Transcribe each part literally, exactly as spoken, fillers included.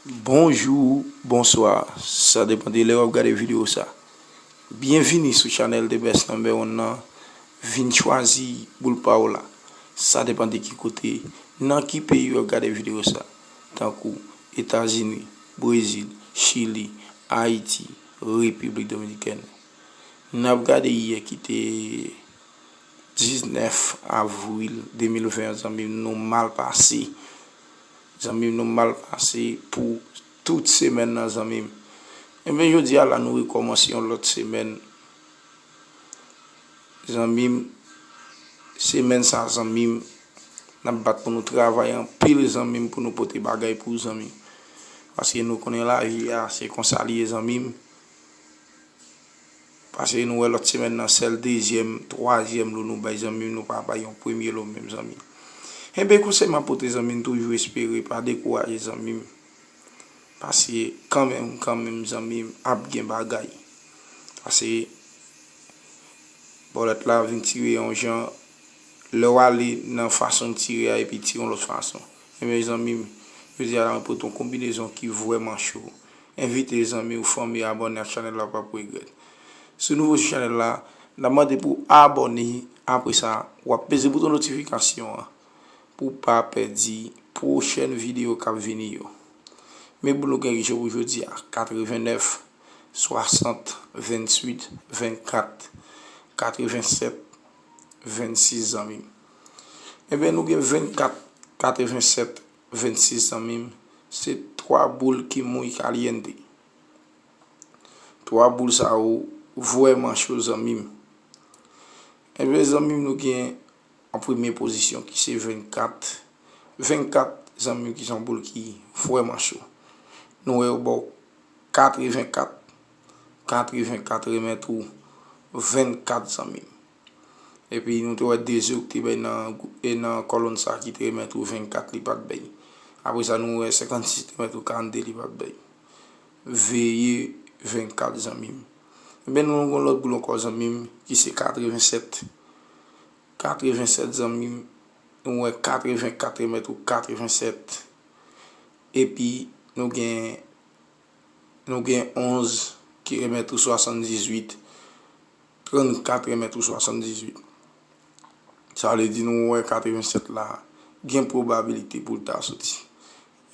Bonjou, bonswa, sa depann de lè w ap gade videyo sa. Byenvini sou chanèl The Best Number One nan. Vin chwazi boul pa w la. Sa depann de ki kote, nan ki peyi w ap gade videyo sa, tankou Etazini, Brezil, Chili, Ayiti, Repiblik Dominikèn. N ap gade yè ki te diznèf avril de mil ven an, zanmi m, nou mal pase. Zanmi m, nou mal pase pou tout semèn nan, zanmi m. Enben, jodi a la, nou rekòmanse yon lòt semèn. Zanmi m, semèn sa, zanmi m, n ap bat pou nou travay anpil, zanmi m, pou nou pote bagay pou zanmi m. Paske nou konnen lavi a, se konsa li ye, zanmi m. Paske nou wè lòt semèn nan, sèl dezyèm, twazyèm lo nou bay, zanmi m, nou pa bay yon premye lo menm, zanmi m. Enben, konsèy m ap pote, zanmi m, toujou espere, pa dekouraje, zanmi m. Paske kanmenm, kanmenm, zanmi m, ap gen bagay. Paske bòlèt la vin tire yon jan, lè w ale nan fason l tire a epi tire yon lòt fason. Enben, zanmi m, jodi a la, mwen pote yon konbinezon ki vrèman cho. Envite zanmi w, fanmi, abòne ak chanèl la, w p ap regrèt. Si w nouvo sou chanèl la, n ap mande pou w abòne. Apre sa, w ap peze bouton notifikasyon an pou w pa pèdi pwochèn videyo k ap vini yo. Men boul nou gen ki cho pou jodi a, katrevennèf, swasant, venntuit, vennkat, katrevensèt, vennsis, zanmi m. Enben, nou gen vennkat, katrevensèt, vennsis, zanmi m. Se twa boul ki muy caliente. Twa boul sa yo vrèman cho, zanmi m. Enben, zanmi m, nou gen an premye pozisyon ki se vennkat. Vennkat, zanmi m, ki se yon boul ki vrèman cho. Nou wè yo ba w katrevenkat, katrevenkat remèt ou vennkat, zanmi m. Epi nou te wè de zewo ki te bay nan, e nan kòlonn sa ki te remèt ou vennkat, li pa t bay. Apre sa, nou wè senkannsis te remèt ou karannde, li pa t bay. Veye vennkat, zanmi m. Enben, nou gen yon lòt boul ankò, zanmi m, ki se katrevensèt. Katrevensèt, zanmi m, nou wè katrevenkat remèt ou katrevensèt. Epi nou gen, nou gen onz ki remèt ou swasanndizuit, trannkat remèt ou swasanndizuit. Sa vle di nou wè katrevensèt la gen pwobabilite pou l ta soti.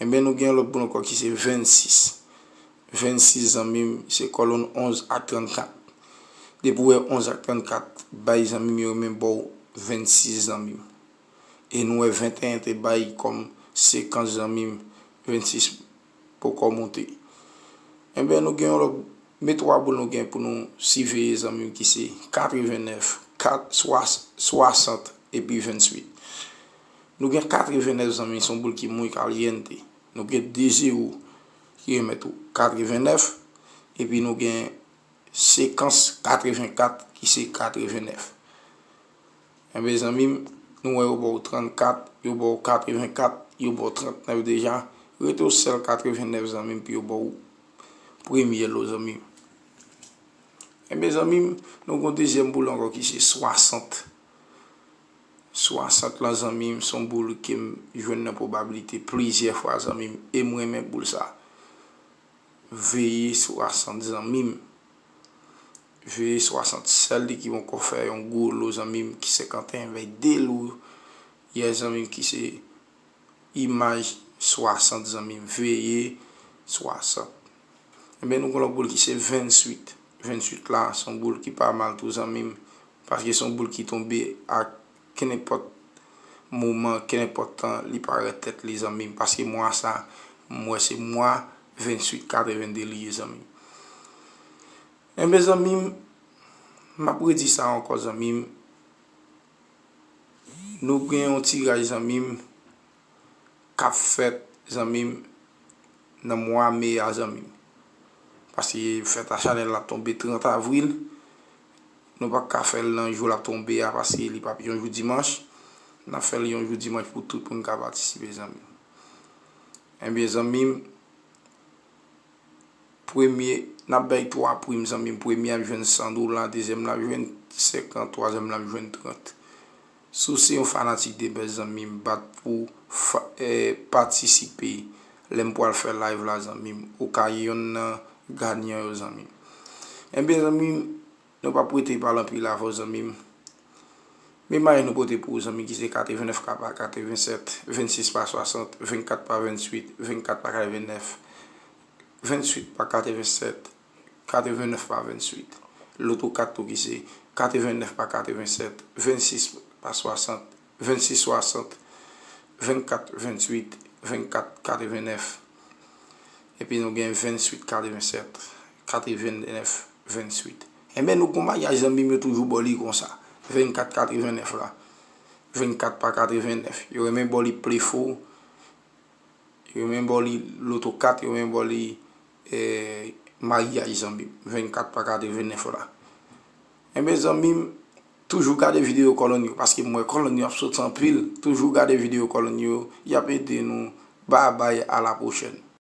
Enben, nou gen yon lòt boul ankò ki se vennsis. Vennsis, zanmi m, se kòlonn onz ak trannkat. Depi w wè onz ak trannkat bay, zanmi m, yo renmen ba w vennsis, zanmi m. E nou wè venteyen te bay kòm sekans, zanmi m, vennsis poko monte. Enben, nou gen yon lòt, men twa boul nou gen pou nou siveye, zanmi m, ki se katrevennèf, kat, swa, swasant epi venntuit. Nou gen katrevennèf, zanmi, se yon boul ki muy caliente. Nou gen de zewo ki remèt ou katrevennèf, epi nou gen sekans katrevenkat ki se katrevennèf. Enben, zanmi m, nou wè yo ba w trannkat, yo ba w katrevenkat, yo ba w trannèf deja. Rete w sèl katrevennèf, zanmi m, pou yo ba w premye lo, zanmi m. Enben, zanmi m, nou gen yon dezyèm boul ankò ki se swasant. Swasant lan, zanmi m, se yon boul ke m jwenn nan pwobabilite plizyè fwa, zanmi m, e m renmen boul sa. Veye swasant, zanmi m. Veye swasant, sèl li ki poko fè yon gwo lo, zanmi m, ki senkanteyen bay de lo yè, zanmi m, ki se imaj swasant, zanmi m. Veye swasant. Enben, nou gen lòt boul ki se venntuit. Venntuit la, se yon boul ki pa mal tou, zanmi m, paske se yon boul ki tonbe ak kenenpòt moman, kenenpòt tan li parèt tèt li, zanmi m, paske mwa sa, m wè se mwa venntuit katrevennde li ye, zanmi m. Enben, zanmi m, m ap redi sa ankò, zanmi m. Nou gen yon tiraj, zanmi m, k ap fèt, zanmi m, nan mwa me a, zanmi m. Paske fèt a chanèl la tonbe trant avril. Nou pa ka fè l nan jou l ap tonbe a, paske li p ap yon jou dimanch. N ap fè l yon jou dimanch pou tout moun ka patisipe, zanmi m. Enben, zanmi m, premye, n ap bay twa prim, zanmi m. Premye ap jwenn san dola, dezyèm la ap jwenn senkant, twazyèm la ap jwenn trant. Si w se yon fanatik de bèz, zanmi m, bat pou fa-, eh, patisipe lè m pral fè live la, zanmi m. Ou ka yonn nan ganyan yo, zanmi m. Enben, zanmi m, nou p ap rete pale anpil avè w, zanmi m. Men mayi nou pote pou ou, zanmi, ki se katrevennèf pa katrevensèt, vennsis pa swasant, vennkat pa vennwit, vennkat pa katrevennèf, vennwit pa katrevensèt, katrevennèf pa vennwit. Loto kat tou ki se katrevennèf pa katrevensèt, vennsis pa swasant, vennsis swasant, vennkat vennwit, vennkat katrevennèf. Epi nou gen vennwit katrevensèt, katrevennèf vennwit. Enben, nou gon maryaj, zanmi m, yo toujou ba w li konsa. Vennkat katrevennèf la. Vennkat pa katrevennèf. Yo renmen ba w li plefo. Yo renmen ba w li loto kat. Yo renmen ba w li, eh, maryaj, zanmi m. Vennkat pa katrevennèf la. Enben, zanmi m, toujou gade videyo kòlonn yo, paske m wè kòlonn yo ap soti anpil. Toujou gade videyo kòlonn yo, y ap ede nou. Babay, a la pwochèn.